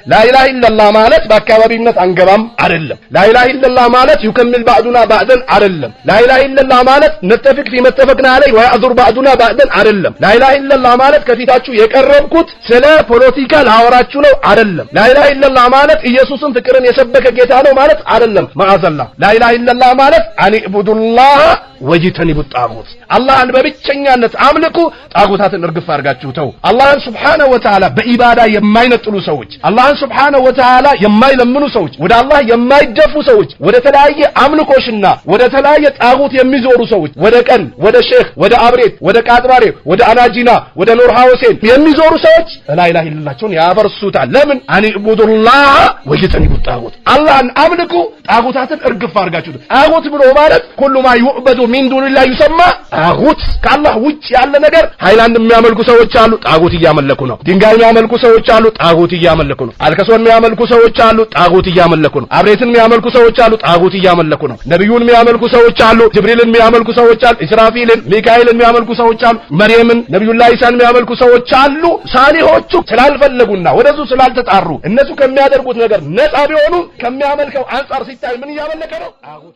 ላኢላሃ ኢለላህ ማለት በአካባቢነት አንገባም አይደለም። ላኢላሃ ኢለላህ ማለት يكمل بعضنا بعضا አይደለም። ላኢላሃ ኢለላህ ማለት نتفق فيما اتفقنا عليه ويعذر بعضنا بعضا አይደለም። ላኢላሃ ኢለላህ ማለት ከፊታችሁ የቀረብኩት ስለ ፖለቲካ ላወራችሁ ነው አይደለም። ላኢላሃ ኢለላህ ማለት ኢየሱስን ፍቅርን የሰበከ ጌታ ነው ማለት አይደለም። ማዕዘላህ። ላኢላሃ ኢለላህ ማለት أن اعبدوا الله واجتنبوا الطاغوت፣ አላህን በብቸኛነት አምልኩ፣ ጣጉታትን እርግፍ አድርጋችሁ ተው። አላህን ስብሓነሁ ወተዓላ በኢባዳ የማይነጥሉ ሰዎች፣ አላህን ስብሓነሁ ወተዓላ የማይለምኑ ሰዎች፣ ወደ አላህ የማይደፉ ሰዎች፣ ወደ ተለያየ አምልኮሽና ወደ ተለያየ ጣጉት የሚዞሩ ሰዎች፣ ወደ ቀን፣ ወደ ሼክ፣ ወደ አብሬት፣ ወደ ቃጥባሬ፣ ወደ አናጂና፣ ወደ ኑር ሐውሴን የሚዞሩ ሰዎች ላኢላሃ ኢለላቸውን ያፈርሱታል። ለምን? أن اعبدوا الله واجتنبوا الطاغوت፣ አላህን አምልኩ፣ ጣጉታትን እርግፍ አድርጋችሁ። ጣጉት ብሎ ማለት كل ما يعبد من دون الله يسمى طاغوت። ከአላህ ውጭ ያለ ነገር፣ ሃይላንድ የሚያመልኩ ሰዎች አሉ፣ ጣጉት እያመለኩ ነው። ድንጋይ የሚያመልኩ ሰዎች አሉ፣ ጣጉት እያመለኩ ነው። አልከሶን የሚያመልኩ ሰዎች አሉ፣ ጣጉት እያመለኩ ነው። አብሬትን የሚያመልኩ ሰዎች አሉ፣ ጣጉት እያመለኩ ነው። ነቢዩን የሚያመልኩ ሰዎች አሉ፣ ጅብሪልን የሚያመልኩ ሰዎች አሉ፣ ኢስራፊልን፣ ሚካኤልን የሚያመልኩ ሰዎች አሉ፣ መርየምን፣ ነቢዩላህ ኢሳን የሚያመልኩ ሰዎች አሉ። ሳሊሆቹ ስላልፈለጉና ወደዙ ስላልተጣሩ እነሱ ከሚያደርጉት ነገር ነፃ ቢሆኑ ከሚያመልከው አንጻር ሲታይ ምን እያመለከ ነው? ጣጉት።